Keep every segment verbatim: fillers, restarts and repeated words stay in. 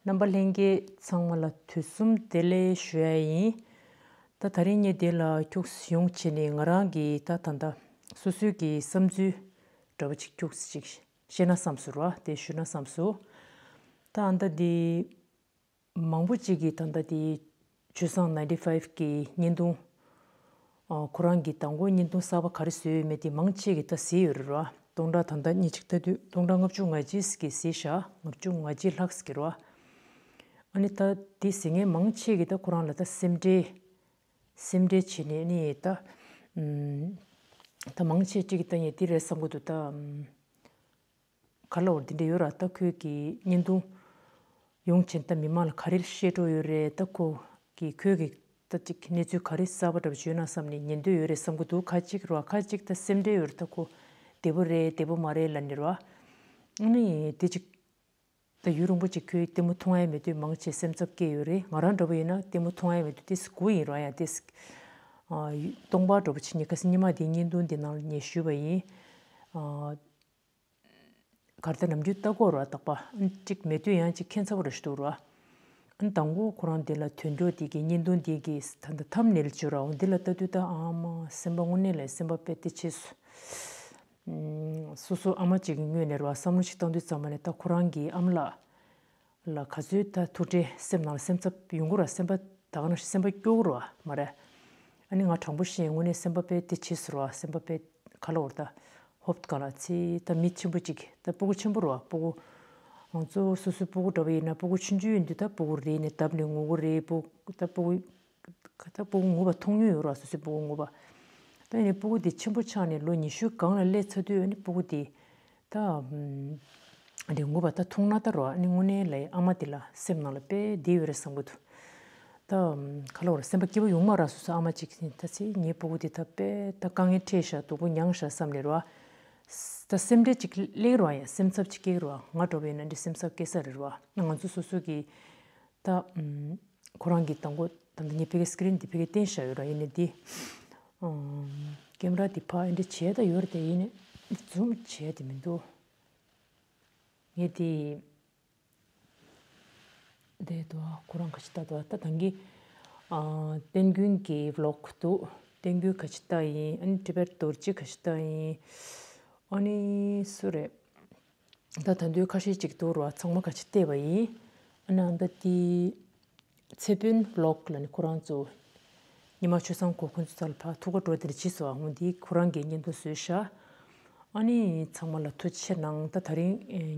རྣམ་པ་ལྷན་རྒྱས་ཚང་མ་ལ་དུས་གསུམ་བདེ་ལེགས་ཞུ་ཡ་ཡིན། ད་ད་རིང་ངས་འདི་ལ་ཁྱུགས་ཡོང་བྱས་ནས་ང་རང་གི་ད་ད་ལྟ་སོ་སོའི་གི་བསམ་ཚུལ་འདྲ་བོ་ཅིག་ཁྱུགས་ཅིག་བཤད་ན་བསམ་སོང་ར། དེ་ཞུ་ན་བསམ་སོང་། ད་ཨ་ད་འདི་མང་པོ་ཅིག་གིས་ད་ལྟ་དེ་ཆོས་བཟང་ninety five གི་བརྙན་ཐུང་། ཨ། ཁོ་རང་གིས་དང་པོ་བརྙན་ཐུང་གསར་པ་ག་རེ་བཟོས་ཡོད་མེད་དེ་མང་ཆེ་གིས་ད་གཟིགས་ཡོད་རེད་ར། སྟོང་ཕྲག་ད་ལྟ་ཉིན་གཅིག་ལྟ་དུས་སྟོང་ཕྲག་ལྔ་བཅུ་ང་གཅིག་གིས་གཟིགས་ཤག་ལྔ་བཅུ་ང་གཅིག་ལྷག་ཙམ་གྱིས་རེད་བ། ཨ་ནི་ད་དེ་གཟིགས་མཁན་མང་ཆེ་གིས་ད་ཁོ་རང་ལ་ད་སེམས་ཁྲལ། སེམས་ཁྲལ་བྱས་ནས་ནི་ད། ཨམ། ད་མང་ཆེ་གཅིག་གིས་ད་ངས་འདི་རེད་བསམ་གྱི་འདུག་ད། ཨམ། ག་ལ་འོར་འདི་འདྲ་ཡོད་ར། ད་ཁོས་ཀྱི་བརྙན་ཐུང་ཡོང་བྱས་ད་མི་མང་ལ་ག་རེ་བཤད་འགྲོ་ཡོད་རེད། ད་ཁོ་གི་ཁོས་ཀྱི་ད་ཅིག་གནས་ཚུལ་ག་རེ་གསར་པ་འདྲ་བོ་བརྗོད་ན་བསམ་ནས་ཉན་འདོད་ཡོད་རེད་བསམ་གྱི་འདུག་ཁ་ཅིག་ར་ཁ་ཅིག་ད་སེམས་ཁྲལ་ཡོད་རེད། ད་ཁོ་བདེ་པོ་རེད་བདེ་པོ་མ་རེད་ལབ་ནས་ར། ཨ་ནི་དེ་ཅིག་ད་ཡུན་རིང་པོ་ཅིག་ཁོའི་ལྟད་མོ་མཐོང་ཡ་མེད་དུས་མང་ཆེ་སེམས་འཚབ་སྐྱེ་ཡོད་རེད། ང་རང་འདྲ་བོ་ཡིན་ན་ལྟད་མོ་མཐོང་ཡ་མེད་དུས་ཏིས་དགུ་ཡིན་ར་ཡང་ཏིས། ཨ། སྟོང་པ་འདྲ་བོ་ཅིག་ཉི་ཁ་སི་ཉི་མ་དེའི་བརྙན་ཐུང་དེ་ནང་ལ་ངས་ཞུས་པ་ཡིན། ཨ། གར་ད་ནམ་རྒྱུན་ལྟ་སྐོར་ར་རྟག་པ་ཨ་ཅིག་མེད་དུས་ཡང་ཅིག་ཁྱད་མཚར་པོ་ར་ཞིག་འདུག་ར། ཨ་དང་པོ་ཁོ་རང་དེ་ལ་དོན་འགྲོ་དེ་གི་བརྙན་ཐུང་དེ་གི་ད་ལྟ་ཐམ་ནེལ་བརྗོད་ར་འོང་འདི་ལ་ལྟ་དུས་ད་ཨ་མ་སེམས་པ་དངོས་གནས་ལ་སེམས་པ་དཔེ་དེ་ཆེ་སོ། ཨ། སོ་སོ་ཨ་མ་གཅིག་གི་ངོས་ནས་ར་བསམ་བློ་ཞིག་བཏང་དུས་ཙམ་པ་ནས་ད་ཁོ་རང་གི་ཨ་མ་ལགས་ལ་ག་ཚོད་ད་ཐུགས་ཁྲལ་སེམས་ནང་ལ་སེམས་འཚབ་ཡོང་གི་ར། སེམས་པ་ད་ག་ནང་བཞིན་སེམས་པ་སྐྱོ་གི་ར་མ་རེད། ཨ་ནི་ང་དྲང་པོ་བཤད་དངོས་གནས་སེམས་པ་དཔེ་དེ་བྱེད་སོང་ར། སེམས་པ་དཔེ་ག་ལ་འོར་ད་ཧོབ་ག་ལ་ཚེ་ད་མི་ཆེན་པོ་གཅིག་ད་སྤུ་གུ་ཆེན་པོ་ར་སྤུ་གུ་ང་ཚོ་སོ་སོའི་སྤུ་གུ་འདྲ་བ་ཡིན་ན་སྤུ་གུ་ཆུང་ཆུང་ཡིན་དུས་ད་སྤུ་གུ་རེད་ནས་བརྡབ་ནས་ངུ་གི་རེད། སྤུ་ད་སྤུ་གུ་ད་སྤུ་གུ་ངུ་བ་མཐོང་མྱོང་ཡོད་ར། སོ་སོའི་སྤུ་གུ་ངུ་བ། ད་ཡིན་ནའི་སྤུ་གུ་དེ་ཆེན་པོ་ཆགས་ནས་ལོ་ཉི་ཤུ་སྒང་ལ་སླེབས་ཚར་དུས་ཨ་ནི་སྤུ་གུ་དེ་ད་ཨམ། དེ་ངུ་བ་ད་མཐོང་ན་ད་རོ་ཨ་ནི་དངོས་གནས་ལ་ཨ་མ་དེ་ལ་སེམས་ནང་ལ་དཔེ་བདེ་ཡོད་རེད་བསམ་གི་འདུག་ད་ཨམ། ག་ལ་བར་སེམས་པ་སྐྱིད་པོ་ཡོང་མ་ར། སོ་སོ་ཨ་མ་གཅིག་ཡིན་ད་ཚེ་ངའི་སྤུ་གུ་དེ་ད་དཔེ་ད་དཀའ་ངལ་འཕྲད་ཤག་སྡུག་པོ་མྱངས་ཤག་བསམ་ནས་རོ། ད་སེམས་ཁྲལ་ཅིག་སླེབས་རོ་ཡ་སེམས་འཚབ་ཅིག་སྐྱེ་རོ། ང་འདྲ་བོ་ཡིན་ན་འདི་སེམས་འཚབ་སྐྱེ་ས་རེད་རོ། ང་ཚོ་སོ་སོ་གི་ད་ཨམ། ཁོ་རང་གིས་དང་པོ་ད་ལྟ་ངས་ཕ་གིའི་སི་ཀི་རིན་འདི་ཕ་གིར་བསྟན་བཞག་ཡོད་ར། ཡིན་ནའི་འདི་ཨམ། ཀེམ་ར་འདི་ཕར་འདི་བྱས་ད་ཡོད་རེད་དེ་ཡིན་ནའི་ཛུམ་བྱས་དེ་མི་འདུག་ངས་འདི་འདི་དུ་ཁོ་རང་ག་ཅི་ལྟ་དུ་ད་དང་གི་ཨ། བསྟན་ཀུན་གྱི་བི་ལོག་འདུག་བསྟན་ཀུན་ག་ཅི་ལྟ་ཡིན། ཨ་ནི་ཊི་བེཊ་རྡོ་རྗེ་ག་ཅི་ལྟ་ཡིན། ཨ་ནི་སུ་རེད། ད་ད་དུང་ཁ་ཤས་ཅིག་འདུག་ར། ཚང་མ་ག་ཅི་བལྟས་པ་ཡིན། ཨ་ནི་ཨ་ད་དེ་ཚེ་དཔོན་བི་ལོག་ལ་ནི་ཁོ་རང་ཚོ་ཉི་མ་ཆོས་བཟང་གོ་ཁོང་ཚོ་ཚ་ལ་ཕ་ཐུག་ག་འགྲོ་དེ་འདྲ་བྱས་སོ། ཨ་འོ་འདི་ཁོ་རང་གིས་བརྙན་ཐུང་བཟོས་ཤག་ཨ་ནི་ཚང་མ་ལ་ཐུགས་རྗེ་ཆེ་གནང་། ད་ད་རིང་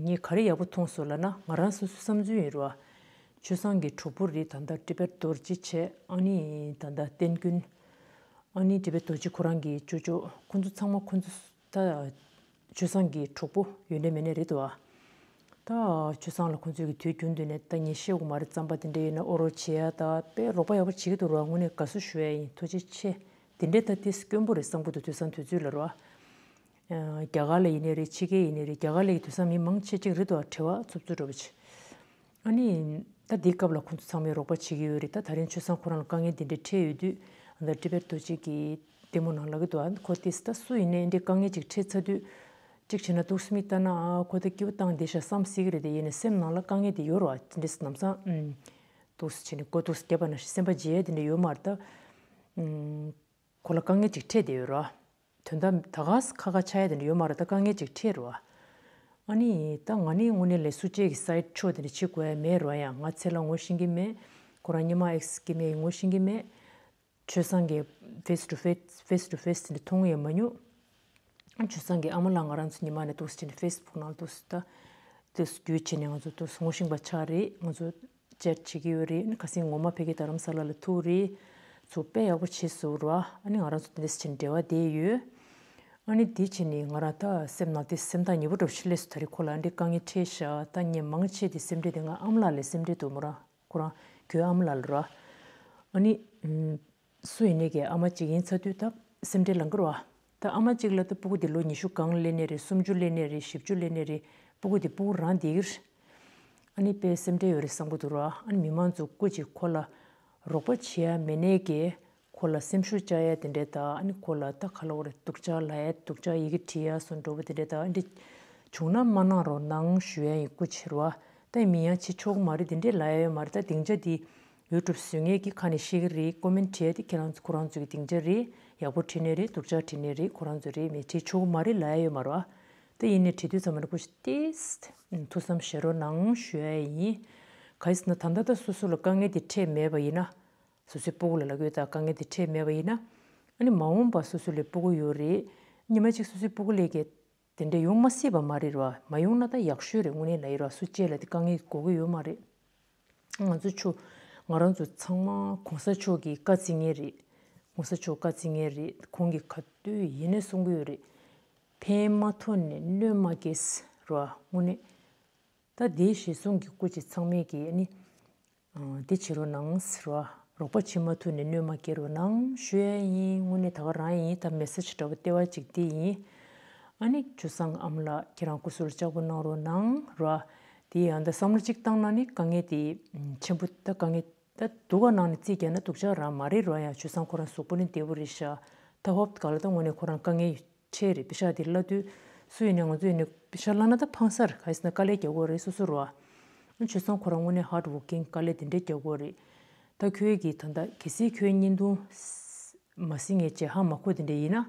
ངས་ག་རེ་ཡག་པོ་མཐོང་སོང་ལབ་ན་ང་རང་སོ་སོའི་བསམ་ཚུལ་ཡིན་ར། ཆོས་བཟང་གི་གྲོགས་པོ་རེད་ད་ལྟ་ཊི་བེཊ་རྡོ་རྗེ་བྱས། ཨ་ནི་ད་ལྟ་བསྟན་ཀུན། ཨ་ནི་ཊི་བེཊ་རྡོ་རྗེ་ཁོ་རང་གི་ཅོ་ཅོ་ཁོང་ཚོ་ཚང་མ་ཁོང་ཚོ་ད་ཆོས་བཟང་གི་གྲོགས་པོ་ཡོད་ནའི་མེད་ནའི་རེད་དོ། ཨ་ད་ཆོས་བཟང་ལ་ཁོང་ཚོས་ཀྱི་དུས་རྒྱུན་དུ་ནས་ད་ངས་ཤེས་དགོས་མ་རེད། རྩམ་པ་དེ་འདྲ་ཡིན་ན་ཨོ་རོ་བྱེད་ཡ་ད་དཔེ་རོགས་པ་ཡག་པོ་བྱེད་ཀྱི་འདུག་ར། དངོས་གནས་དགའ་བསུ་ཞུ་ཡ་ཡིན། ཐུགས་རྗེ་ཆེ། དེ་འདྲའི་ད་ཏིས་དཀོན་པོ་རེད་བསམ་གྱི་འདུག་དུས་སང་དུས་ཚོད་ལ་རོ། ཨ་རྒྱ་གར་ལ་ཡིན་ནའི་རེད། ཕྱི་རྒྱལ་ཡིན་ནའི་རེད། རྒྱ་གར་ལ་ཡི་དུས་སང་མི་མང་ཆེ་གཅིག་རེད་དོ། བྲེལ་བ་འཚུབ་འཚུབ་འདྲ་པོ་ཆེ། ཨ་ནི་ད་འདིའི་སྐབས་ལ་ཁོང་ཚོ་ཚང་མས་རོགས་པ་བྱེད་ཀྱི་ཡོད་རེད། ད་ད་རིང་ཆོས་བཟང་ཁོ་རང་ལ་དཀའ་ངལ་འདི་འདྲ་འཕྲད་ཡོད་དུས་ད་ཊི་བེཊ་རྡོ་རྗེ་གི་ལྟད་མོ་ནང་ལབ་ཀྱི་འདུག་ཨ་ཁོ་ཏིས་ད་སུ་ཡིན་ནའི་འདི་དཀའ་ངལ་ཅིག་འཕྲད་ཚར་དུས་གཅིག་བྱས་ན་འདུག་སེ་མིག་ལྟ་ན་ཨ་ཁོ་ད་སྐྱིད་པོ་བཏང་བསྡད་ཤག་བསམ་སྲིད་ཀྱི་རེད་དེ། ཡིན་ནའི་སེམས་ནང་ལ་དཀའ་ངལ་དེ་ཡོད་རེད་བ། དེ་འདྲས་ལམ་སང་ཨུམ་འདུག་སེ་བྱས་ནས་མགོ་འདུག་སེ་བརྒྱབ་པ་ནང་བཞིན་སེམས་པ་བརྗེད་ཡ་དེ་འདྲ་ཡོད་མ་རེད་ད། ཨུམ། ཁོ་ལ་དཀའ་ངལ་ཅིག་འཕྲད་བསྡད་ཡོད་རེད་བ། དོན་དག་ད་ག་ས་ཁ་ཁ་ཆགས་ཡ་དེ་འདྲ་ཡོད་མ་རེད་ད། དཀའ་ངལ་ཅིག་འཕྲད་རེད་བ། ཨ་ནི་ད་ང་ནི་དངོས་གནས་ལས་སུ་གཅིག་གི་སའིཌ་ཕྱོགས་དེ་འདྲ་བྱེད་དགོས་ཡ་མེད་རེད་བ། ཡང་ང་ཚེ་ལ་ངོ་ཤེས་ཀྱི་མེད། ཁོ་རང་ཉི་མ་ཨེག་སི་སྐྱེ་དམན་ངོ་ཤེས་ཀྱི་མེད། ཆོས་བཟང་གི་ཕེས་ཊུ་ཕེས་ཕེས་ཊུ་ཕེས་དེ་འདྲ་མཐོང་ཡ་མ་མྱོང་། ཆོས་བཟང་གི་ཨ་མ་ལགས་ང་རང་ཚོ་ཉི་མ་ནས་འདུག་སེ་བྱས་ནས་ཕེས་བུག་ནང་འདུག་སེ་ད་འདུག་སེ་བརྒྱུད་བྱས་ནས་ང་ཚོ་འདུག་སེ་ངོ་ཤེས་པ་ཆགས་རེད། ང་ཚོ་ཅེཊ་བྱེད་ཀྱི་ཡོད་རེད། ཨ་ནི་ཁ་སང་ངོ་མ་ཕ་གི་རྡ་རམ་ས་ལ་ལ་ཐུག་རེད། ཚོ་དཔེ་ཡག་པོ་བྱས་སོང་ར། ཨ་ནི་ང་རང་ཚོ་དེ་འདྲ་བྱས་ནས་འབྲེལ་བ་བསྡད་ཡོད། ཨ་ནི་དེ་བྱས་ནས་ང་རང་ད་སེམས་ནང་དེ་སེམས་ཐག་ཉེ་པོ་འདྲ་པོ་ཞིག་སླེབས་སོང་། ད་རེས་ཁོ་ལ་འདི་དཀའ་ངལ་འཕྲད་ཤག་ད་ངས་མང་ཆེ་དེ་སེམས་ཁྲལ་དེ་ང་ཨ་མ་ལགས་ལ་སེམས་ཁྲལ་འདུག་མོ་རང་ཁོ་རང་ཁོའི་ཨ་མ་ལགས་ལ་ར། ཨ་ནི་ཨུམ། སུ་ཡིན་ནའི་གི་ཨ་མ་གཅིག་ཡིན་ཚར་དུས་ད་སེམས་ཁྲལ་ལངས་ཀྱི་རེད་བ། ད་ཨ་མ་གཅིག་ལ་ད་སྤུ་གུ་དེ་ལོ་ཉི་ཤུ་སྒང་སླེབས་ནའི་རེད། སུམ་ཅུ་སླེབས་ནའི་རེད། བཞི་བཅུ་སླེབས་ནའི་རེད། སྤུ་གུ་དེ་སྤུ་གུ་རང་བསྡད་ཀྱི་རེད། ཨ་ནི་དཔེ་སེམས་ཁྲལ་ཡོད་རེད་བསམ་གྱི་འདུག་ར། ཨ་ནི་མི་མང་ཚོ་སྐུ་མཁྱེན་ཁོ་ལ་རོགས་པ་བྱེད་ཡ་མེད་ནའི་གི་ཁོ་ལ་སེམས་ཤུགས་བཅག་ཡ་དེ་འདྲས་དང་། ཨ་ནི་ཁོ་ལ་ད་ག་ལ་བོ་རེད། སྡུག་ཅག་ལབ་ཡ་སྡུག་ཅག་ཡི་གེ་བྲིས་ཡ་སོགས་འདྲ་པོ་དེ་འདྲས་དང་། ཨ་འདྲས་བྱུང་ན་མ་གནང་རོགས་གནང་ཞུ་ཡ་ཡིན། སྐུ་མཁྱེན་ར། ད་མིང་ཡང་བྱེད་ཆོག་གི་མ་རེད། དེ་འདྲས་ལབ་ཡ་ཡོད་མ་རེད། ད་སྡིངས་ཆ་དེ་ཡུ་ཊུབ་བཟོ་མཁན་གྱི་ཁ་ནས་བཤད་ཀྱི་རེད། ཀོ་མེན་བྲིས་ཡ་དེ་ཁྱེད་རང་ཚོ་ཁོ་རང་ཚོ་གི་སྡིངས་ཆ་རེད། ཡག་པོ་བྲིས་ནའི་རེད། སྡུག་ཅག་བྲིས་ནའི་རེད། ཁོ་རང་ཚོ་རེད། མི་བྲིས་ཆོག་གི་མ་རེད་ལབ་ཡ་ཡོད་མ་རེད་བ། ད་ཡིན་ནའི་བྲིས་དུས་ཙམ་པ་ནས་ཁོ་ཞིག་ཏིས་ཐུགས་བསམ་བཞེས་རོགས་གནང་ཞུ་ཡ་ཡིན། ག་ཡིན་ཟེར་ན་ད་ལྟ་ད་སོ་སོ་ལ་དཀའ་ངལ་དེ་འཕྲད་མེད་པ་ཡིན་ན། སོ་སོའི་སྤུ་གུ་ལ་ལབ་ཀྱི་ཡོད། ད་དཀའ་ངལ་དེ་འཕྲད་མེད་པ་ཡིན་ན། ཨ་ནི་མ་འོངས་པ་སོ་སོ་ལ་སྤུ་གུ་ཡོད་རེད། ཉི་མ་གཅིག་སོ་སོའི་སྤུ་གུ་ལ་གས་དེ་འདྲ་ཡོང་མ་སྲིད་པ་མ་རེད་ར། མ་ཡོང་ན་ད་ཡག་ཤོས་རེད། དངོས་གནས་ལབ་ཡིན་ར། སུ་གཅིག་ལ་དེ་དཀའ་ངལ་དགོས་ཀྱི་ཡོད་མ་རེད། ང་ཚོ་ཆོ་ང་རང་ཚོ་ཚང་མ་གོང་ས་མཆོག་གི་བཀའ་བརྩི་མཁན་རེད། གོང་ས་མཆོག་བཀའ་བརྩི་མཁན་རེད། ཁོང་གིས་ག་དུས་ཡིན་ནའི་གསུང་གི་ཡོད་རེད། ཕན་མ་ཐོགས་ནས་གནོད་མ་སྐྱེལ་ར། དངོས་གནས། ད་དེའི་གཞི་བཟུང་གི་སྐུ་མཁྱེན་ཚང་མས་ཀྱིས་ནི། ཨ། དེ་བྱེད་རོགས་གནང་ཟེར་བ། རོགས་པ་བྱེད་མ་ཐུབ་ནས་གནོད་མ་སྐྱེལ་རོགས་གནང་ཞུ་ཡ་ཡིན། དངོས་གནས་ད་ག་རང་ཡིན། ད་མེ་སེ་ཇི་འདྲ་བོ་ལྟེ་བ་གཅིག་དེ་ཡིན། ཨ་ནི་ཆུ་བཟང་ཨ་མ་ལགས་ཁྱེད་རང་སྐུ་གཟུགས་ལ་ལྕགས་པོ་གནང་རོགས་གནང་ར། དེ་ཡང་ད་བསམ་བློ་གཅིག་བཏང་ན་ནི་དཀའ་ངལ་དེ་ཆེན་པོ། ད་དཀའ་ངལ་ད་སྡུག་ག་ནང་ནས་རྩིས་རྒྱག་ན་སྡུག་ཅག་རང་མ་རེད་ར། ཡང་ཆུ་བཟང་ཁོ་རང་གཟུགས་པོ་ནི་བདེ་པོ་རེད་ཤག་ད་ཧོབ་ག་ལ་ད་དངོས་གནས་ཁོ་རང་དཀའ་ངལ་འཕྲད་རེད། པེ་ཤག་དེ་གླ་དུས་སུ་ཡིན་ནའི་ང་ཚོ་ཡིན་ནའི་པེ་ཤག་གླ་ན་ད་ཕངས་ས་རེད། ག་ཡིན་ཟེར་ན་དཀའ་ལས་རྒྱག་དགོས་རེད་སོ་སོ་ར། ཨ། ཆུ་བཟང་ཁོ་རང་དངོས་གནས་ཧར་ཌི་ཝོར་ཀིང་དཀའ་ལས་དེ་འདྲས་རྒྱག་དགོས་རེད། ད་ཁྱོད་ཀྱིས་ད་ལྟ་གལ་སྲིད་ཁྱོད་བརྙན་ཐུང་མ་གཟིགས་མཁན་བྱས་ཧ་མ་གོ་དེ་འདྲས་ཡིན་ན།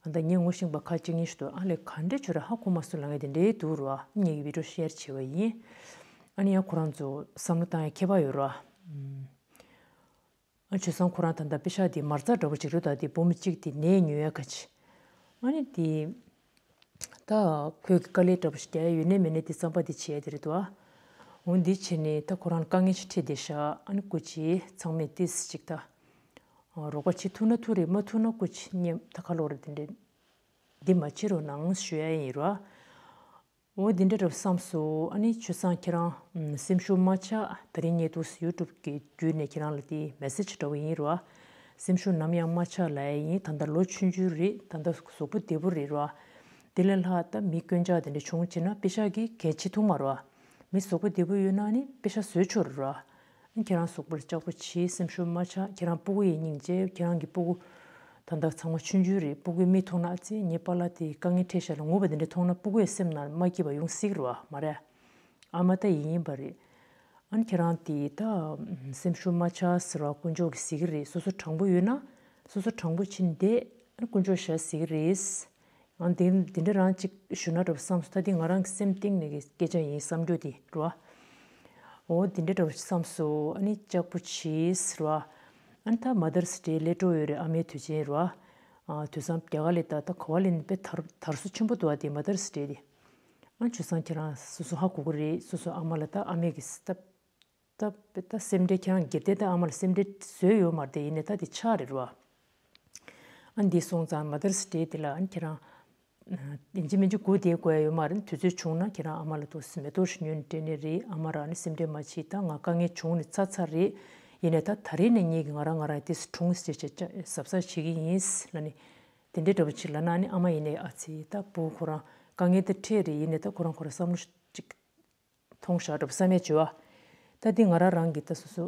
ད་ལྟ་ངས་ངོ་ཤེས་པ་ཁ་ཅིག་གཉིས་ཤིག་འདུག་ཨ་ལས་ག་འདྲས་བྱས་ར་ཧ་གོ་མ་སོང་ལབ་མཁན་དེ་འདྲས་འདུག་ར། ངེད་ཀྱིས་བི་ཌིའོ་ཤེར་བྱས་པ་ཡིན། ཨ་ནི་ཡང་ཁོ་རང་ཚོ་བསམ་བློ་བཏང་ཡ་ཁྱད་པར་ཡོད་ར། ཨ། ཆུ་བཟང་ཁོ་རང་ད་ལྟ་པེ་ཤག་དེ་མ་རྩ་འདྲ་པོ་ཅིག་རེད། ད་དེ་བུ་མོ་གཅིག་དེ་ནད་ཉོ་ཡ་ག་ཅི། ཨ་ནི་དེ་ད་ཁོས་དཀའ་ལས་འདྲ་པོ་ཞིག་རྒྱག་ཡ་ཡོད་ནའི་མེད་ནའི་དེ་རྩམ་པ་དེ་བྱེད་ཡ་དེ་རེད་དོ། འོ་འདི་བྱས་ནས་ད་ཁོ་རང་ལ་དཀའ་ངལ་ཞིག་འཕྲད་བསྡད་ཤག་ཨ་ནི་སྐུ་མཁྱེན་ཚང་མས་ཏིས་ཅིག་ད་རོགས་པ་བྱེད་ཐུབ་ན་ཐུབ་རེད། མ་ཐུབ་ན་སྐུ་མཁྱེན་ད་ག་ལོག་རེད། དེ་འདྲས་འདི་མ་བྱེད་རོགས་གནང་ཞུ་ཡ་ཡིན་ར། འོ་འདི་འདྲ་འདྲ་བསམ་སོང་། ཨ་ནི་ཆུ་བཟང་ཁྱེད་རང་སེམས་ཤུགས་མ་ཆག་ད་རིང་ཉེ་དུས་ཡུ་ཊུབ་ཀྱི་བརྒྱུད་ནས་ཁྱེད་རང་ལ་དེ་མེ་སེ་ཇི་འདྲ་བོ་ཡིན་ར། སེམས་ཤུགས་ནམ་ཡང་མ་ཆག་ལབ་ཡ་ཡིན། ད་ལྟ་ལོ་ཆུང་ཆུང་རེད། ད་ལྟ་གཟུགས་པོ་བདེ་པོ་རེད་ར། དེ་ལས་ལྷག་ད་མི་རྐྱང་ཅག་དེ་འདྲ་བྱུང་བྱས་ན་པེ་ཤག་གིས་གལ་ཆེ་ཐུབ་མ་ར། མི་གཟུགས་པོ་བདེ་པོ་ཡོད་ན་ནི་པེ་ཤག་བཟོས་ཆོག་ར། ཁྱེད་རང་གཟུགས་པོ་ལ་ལྕགས་པོ་བྱེད། སེམས་ཤུགས་མ་ཆག་ཁྱེད་རང་སྤུ་གུ་ཡི་སྙིང་རྗེ། ཁྱེད་རང་གི་སྤུ་གུ་ད་ལྟ་ཚང་མ་ཆུང་ཆུང་རེད། སྤུ་གུའི་མིག་མཐོང་ན་ཨ་ཙི་ངའི་པཱ་ལགས་དེ་དཀའ་ངལ་འཕྲད་ཤག་ལབ་ངུ་བ་དེ་འདྲ་མཐོང་ན་སྤུ་གུ་ཡི་སེམས་ནང་མ་སྐྱིད་པ་ཡོང་སྲིད་རེད་བ་མ་རེད། ཨ་མ་ད་ཡིན་པ་རེད། ཨ་ནི་ཁྱེད་རང་དེ་ད་སེམས་ཤུགས་མ་ཆག་ཟེར་བ་དཀོན་མཆོག་གིས་གཟིགས་ཀྱི་རེད། སོ་སོ་དྲང་པོ་ཡོད་ན་སོ་སོ་དྲང་པོ་བྱས་ནས་བསྡད། ཨ་ནི་དཀོན་མཆོག་ཞལ་གཟིགས་ཀྱི་རེད། ཨ་འདི་འདི་འདྲ་རང་གཅིག་ཞུ་ན་འདྲ་བ་བསམ་སོང་། ད་འདི་ང་རང་གི་སེམས་གཏིང་ནས་ཀྱི་སྐད་ཆ་ཡིན་བསམ་རྒྱུ་དེ་རེད་བ། འོ་འདི་འདྲ་འདྲ་བ་བསམ་སོང་། ཨ་ནི་ལྕགས་པོ་བྱེད་ཟེར་བ། ཨ་ནི་ད་མ་དར་སི་ཌེ་སླེབས་འགྲོ་ཡོད་རེད། ཨ་མའི་དུས་ཆེན་རེད་བ། ཨ་དུས་བཟང་རྒྱ་གར་ལ་ད་ད་ག་བ་ལ་ནི་དཔེ་དར་དར་སོ་ཆེན་པོ་འདུག་བ་དེ་མ་དར་སི་ཌེ་དེ། ཨ་ཆུ་བཟང་ཁྱེད་རང་སོ་སོ་ཧ་གོ་གི་རེད། སོ་སོ་ཨ་མ་ལ་ད་ཨ་མའི་གི་ད། ད་ད་སེམས་ཁྲལ་ཁྱེད་རང་སྒེར་སྡེ་ད་ཨ་མ་ལ་སེམས་ཁྲལ་བཟོས་ཡོད་མ་རེད་དེ། ཡིན་ནའི་ད་དེ་ཆགས་རེད་རོ། ཨ་འདི་སོང་ཙང་མ་དར་སི་ཌེ་དེ་ལ་ཨ་ཁྱེད་རང་ཡིན་གཅིག་མིན་གཅིག་སྒུག་བསྡད་དགོས་ཡ་ཡོད་མ་རེད། དུས་ཚོད་བྱུང་ན་ཁྱེད་རང་ཨ་མ་ལ་ཏོག་ཙམ་མེ་ཏོག་ཞིག་ཉོས་ནས་སྤྲད་ནའི་རེད། ཨ་མ་རང་ནི་སེམས་ཁྲལ་མ་བྱེད། ད་ང་དཀའ་ངལ་བྱུང་ནས་ཚར་ཚར་རེད། ཡིན་ནའི་ད་ད་རེས་ནས་ངེད་ཀྱིས་ང་རང་ང་རང་དེ་སུ་གྲོངས་ཟེར་བྱས་བྱས་གཟབ་གཟབ་བྱེད་ཀྱི་ཡིན་ལབ་ནས་དེ་འདྲའི་འདྲ་པོ་ཅིག་ལབ་ན་ནི་ཨ་མ་ཡིན་ནའི་ཨ་ཙི་ད་བུ་ཁོ་རང་དཀའ་ངལ་དེ་འཕྲད་རེད། ཡིན་ནའི་ད་ཁོ་རང་ཁོ་རང་བསམ་བློ་ཅིག་མཐོང་ཤག་འདྲ་པོ་བསམ་ཡས་བྱེད་བ། ད་འདི་ང་རང་རང་གི་ད་སོ་སོ་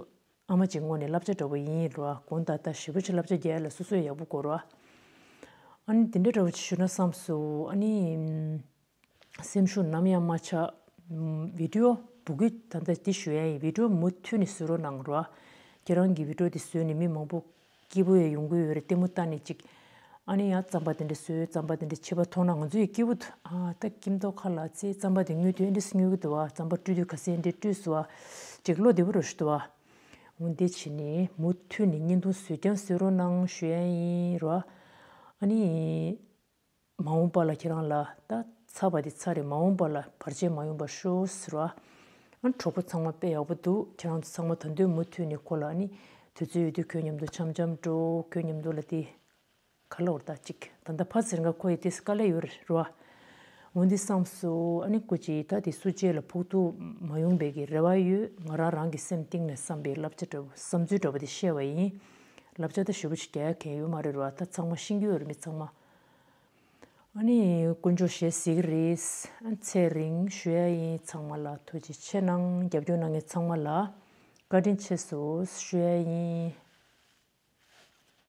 ཨ་མ་ཅིག་ངོས་ནས་བསླབ་བྱ་འདྲ་པོ་ཡིན་རོ། དགོངས་དག་ད་ཞེ་པོ་ཅིག་བསླབ་བྱ་རྒྱག་ཡ་ལ་སོ་སོས་ཡག་པོ་གོ་རོ། ཨ་ནི་དེ་འདྲ་འདྲ་པོ་ཅིག་ཞུ་ན་བསམ་སོང་། ཨ་ནི་སེམས་ཤུགས་ནམ་ཡང་མ་ཆག་བི་ཌིའོ་བུ་གུ་ད་ལྟ་འདི་ཞུ་ཡ་ཡིན། བི་ཌིའོ་མུ་མཐུད་ནས་བཟོ་རོགས་གནང་རོ། ཁྱེད་རང་གི་བི་ཌིའོ་འདི་བཟོས་ནས་མི་མང་པོ་སྐྱིད་པོ་ཡང་ཡོང་གི་ཡོད་རེད། ལྟད་མོ་ལྟ་ནས་ཅིག་ཨ་ནི་ཡང་རྩམ་པ་དེ་འདྲ་བཟོས། རྩམ་པ་དེ་འདྲ་བྱེད་པ་མཐོང་ན་ང་ཚོ་ཡང་སྐྱིད་པོ་འདུག་ཨ་ད་ཀིམ་ཏོག་ཁ་ལ་ཚེ་རྩམ་པ་དེ་སྔོན་དུས་ཨེ་འདྲ་སྔོན་གི་འདུག་བ། རྩམ་པ་བཀྲུས་དུས་ག་ཚད་ཨེ་འདྲ་བཀྲུས་སོང་བ། ཅིག་བློ་བདེ་པོ་རུ་ཞིག་འདུག་བ། འོ་འདི་བྱས་ནས་མུ་མཐུད་ནས་བརྙན་ཐུང་བཟོས་ཀྱང་བཟོ་རོགས་གནང་ཞུ་ཡ་ཡིན་རོ། ཨ་ནི། མ་འོངས་པ་ལ་ཁྱེད་རང་ལ་ད་ཚར་བ་དེ་ཚར་རེད། མ་འོངས་པ་ལ་བར་ཆད་མ་ཡོང་པ་ཤོག་ཟེར་བ། ཨ་གྲོགས་པོ་ཚང་མ་དཔེ་ཡག་པོ་འདུག་ཁྱེད་རང་ཚོ་ཚང་མ་ད་དུང་མུ་མཐུད་ནས་ཁོ་ལ་ཨ་ནི་དུས་ཚོད་ཡོད་དུས་ཁོའི་མཉམ་དུ་འཆམ་འཆམ་འགྲོ། ཁོའི་མཉམ་དུ་ལ་དེ་ག་ལ་བར་ད་ཅིག་ད་ལྟ་ཕར་ཟེར་འགའ་ཁོ་ཡི་དེ་དཀའ་ལས་ཡོད་རེད་རོ། འོ་འདི་བསམ་སོང་། ཨ་ནི་སྐུ་མཁྱེན་ད་དེ་སུ་གཅིག་ལ་ཕོག་ཐུག་མ་ཡོང་པའི་གི་རེ་བ་ཡོད། ང་རང་རང་གི་སེམས་གཏིང་ནས་བསམ་པའི་བསླབ་བྱ་འདྲ་བོ་བསམ་ཚུལ་འདྲ་བོ་དེ་བཤད་པ་ཡིན། བསླབ་བྱ་ད་ཞེ་པོ་ཅིག་རྒྱག་ཡ་གང་ཡོད་མ་རེད་རོ། ད་ཚང་མ་ཤེས་ཀྱི་ཡོད་རེད་མི་ཚང་མ། ཨ་ནི་དཀོན་མཆོག་ཞལ་གཟིགས་རེད། ཚེ་རིང་ཞུ་ཡ་ཡིན། ཚང་མ་ལ་ཐུགས་རྗེ་ཆེ་གནང་། རྒྱབ་སྐྱོར་གནང་མཁན་ཚང་མ་ལ་བཀའ་དྲིན་ཆེ་ཟེར་ཞུ་ཡ་ཡིན།